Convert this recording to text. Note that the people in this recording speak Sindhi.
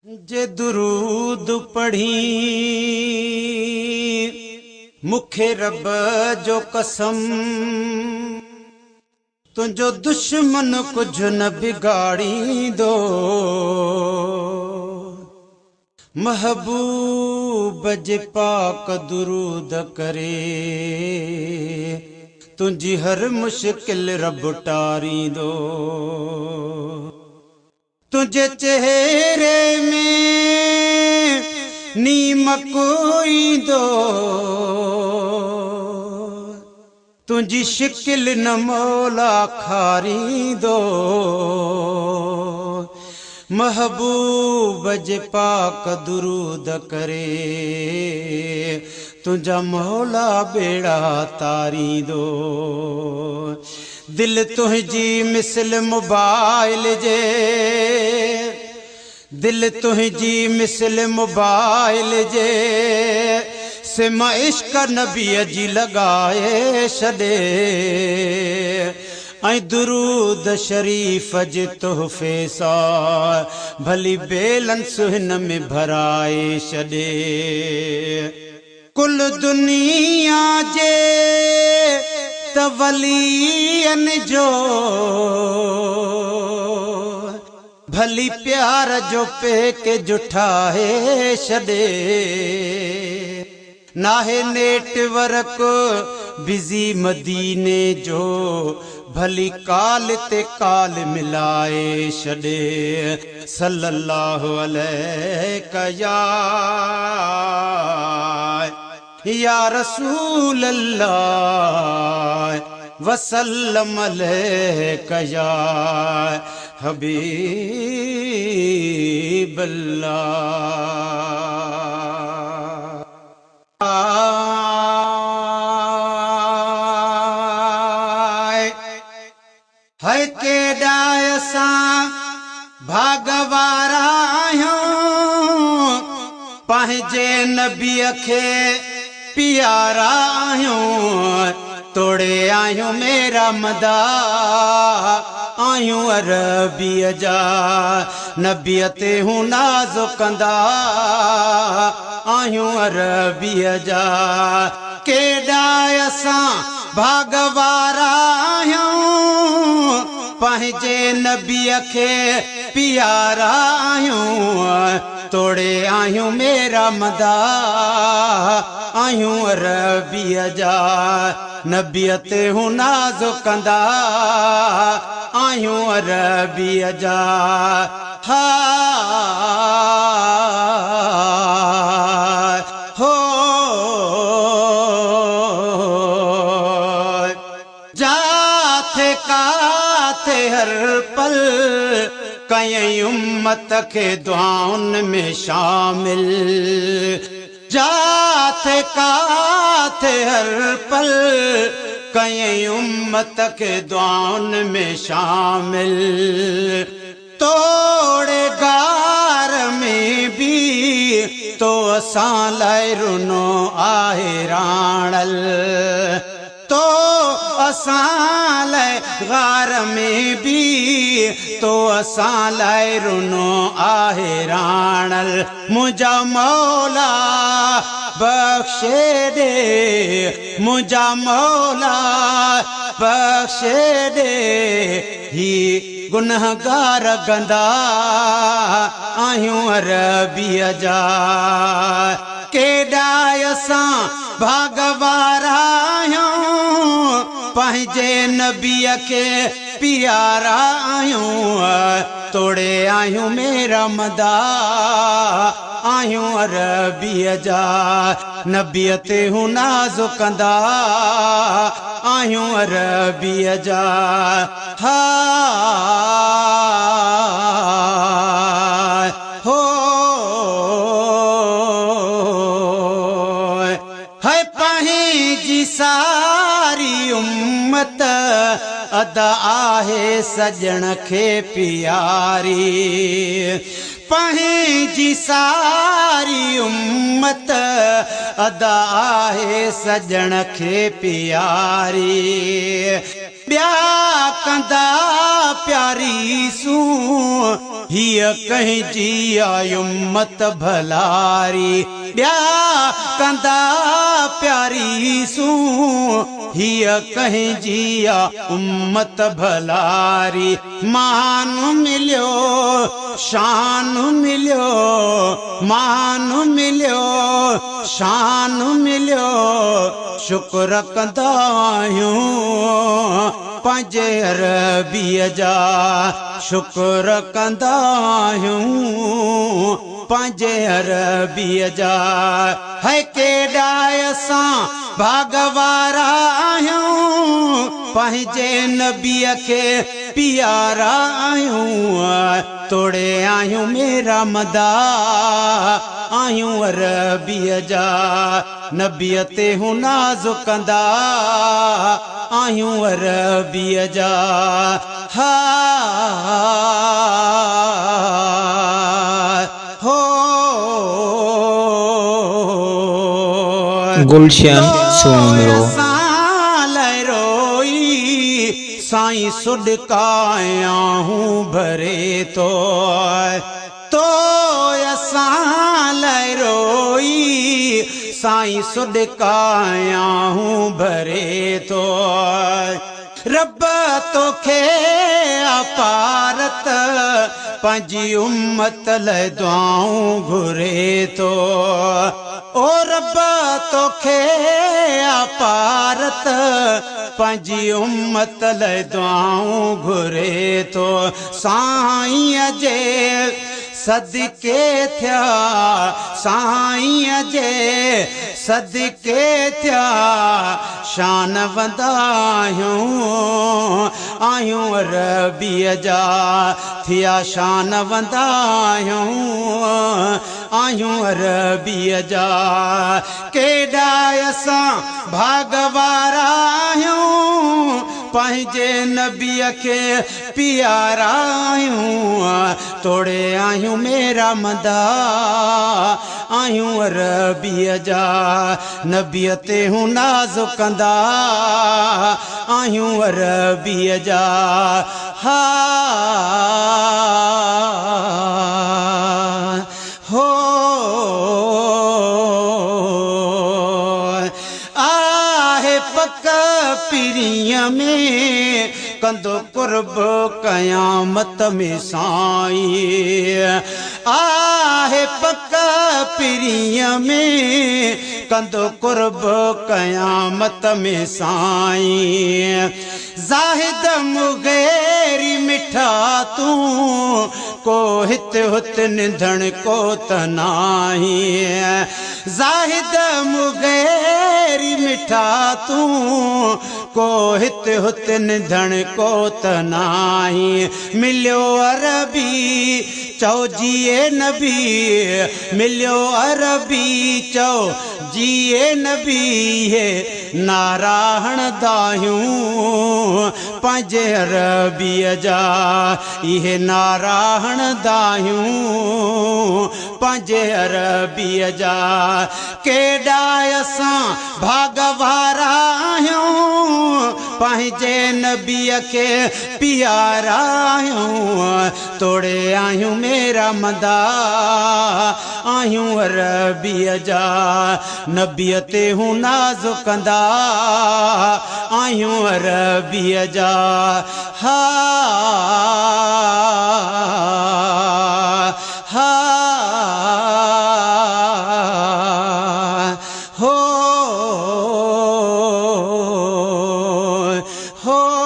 جي درود پڙهين مون کي رب جو قسم تنهنجو دشمن ڪجهه نه بگاڙيندو محبوب جي پاڪ درود ڪري تنهنجي هر مشڪل رب ٽاريندو. تنهنجي چهري ۾ نيمڪ ايندو، تنهنجي شڪل نه مولا کاريندو، محبوب جي پاڪ درود ڪري تنهنجا مولا ٻيڙا تاريندو. دل تنهنجي مثل موبائل جي دل تنهنجي مثل موبائل جي سم عشق نبيء جي لڳائي ڇڏي ۽ درود شريف جي تحفي سان ڀلي بيلنس هن ۾ ڀرائي ڇڏي. ڪل دنيا جي ته ولين جو ڀلي پيار جو پيڪيج ٺاهي ڇڏي. ناهي نيٽ ورڪ بزي مديني جو ڀلي ڪال تي ڪال ملائي ڇڏي. صلي الله عليڪ يا يا رسول الله وسلم عليڪ يا حبيب الله. هئي ڪيڏا اسان ڀاڳ وارا آهيون، پنهنجي نبيء کي پيارا آهيون، توڙي آهيون ميرا مداح، آهيون عربيء جا، نبيء تي هون ناز ڪندا، آهيون عربيء جا. ڪيڏا اسان ڀاڳ وارا آهيون، پنهنجي نبيء کي پيارا آهيون، توڙي آهيون ميرا مداح، آهيون عربيء جا، نبيء تي هون ناز ڪندا، آهيون عربيء جا. ها هو جاٿي ڪاٿي هر پل ڪيائين امت کي دعائن ۾ شامل جاٿي ڪاٿي هر پل ڪيائين امت کي دعائن ۾ شامل. توڙي غار ۾ به تو اسان لاء رنو آهي راڻل تو اسان لاء غار ۾ به تو اسان لاء رنو آهي راڻل منهنجا مولا بخشي ڏي منهنجا مولا بخشي ڏي هي گنهگار گندا آهيون عربيء جا ڪيڏا اسان ڀاڳ وارا آهيون پنهنجي نبيء کي پيارا آهيون توڙي آهيون ميرا مداح آهيون عربيء جا نبيء تي هون ناز ڪندا آهيون عربيء جا. ها هو هي پنهنجي ساري امت ادا آهي سڄڻ کي پياري پنهنجي ساري امت ادا آهي سڄڻ کي پياري. ٻيا ڪندا پياري سون، هيء ڪنهن جي آ امت ڀلاري. ٻيا ڪندا پياري سون، هيء ڪنهن جي آ امت ڀلاري. مان مليو شان مليو، مان مليو شان مليو، شڪر ڪندا آهيون پنهنجي عربيء جا، شڪر ڪندا آهيون پنهنجي عربيء جا. هي ڪيڏا اسان ڀاڳ وارا آهيون، پنهنجي نبيء کي پيارا آهيون، توڙي آهيون ميرا مدا، آهيون عربيء جا، نبيء تي هون ناز ڪندا، آهيون عربيء جا. ها هو. گلشن سومرو. روئي سائين سڏڪايان هون ڀري ٿو، تو اسان لاء روئي سائين سڏڪايان هون ڀري ٿو. رب توکي آ پارت، پنهنجي امت لئه دعائون گهري ٿو. او رب توکي آ پارت، پنهنجي امت لئه دعائون گهري ٿو. سائينء جي صدقي ٿيا، سائينء جي صدقي ٿيا، شان وندا آهيون، آهيون عربيء جا، ٿيا شان وندا آهيون، آهيون عربيء جا. ڪيڏا اسان ڀاڳ وارا آهيون، پنهنجي نبيء کي پيارا آهيون، توڙي آهيون ميرا مندا، آهيون عربيء جا، نبيء تي هون ناز ڪندا، آهيون عربيء جا. ها هو آهي پڪ پرينء ۾، ڪندو قرب قيامت ۾ سائين. آهي پڪ پرينء ۾، ڪندو قرب قيامت ۾ سائين. زاهد مغيري مٺا تون، ڪو هت هت نڌڻ ڪو ته ناهين. زاهد مغيري مٺا تون، ڪو هت هت نڌڻ ڪو ته ناهين. مليو عربي چئو جيئي نبي، مليو عربي چئو جيئي نبي، هي نعرا هڻندا آهيون پنهنجي عربيء جا، اهي نعرا هڻندا آهيون پنهنجي عربيء جا. ڪيڏا اسان ڀاڳ وارا آهيون، پنهنجي نبيء کي پيارا آهيون، توڙي آهيون ميرا مندا، آهيون عربيء جا، نبيء تي هون ناز ڪندا، آهيون عربيء جا. ها ها هو هو.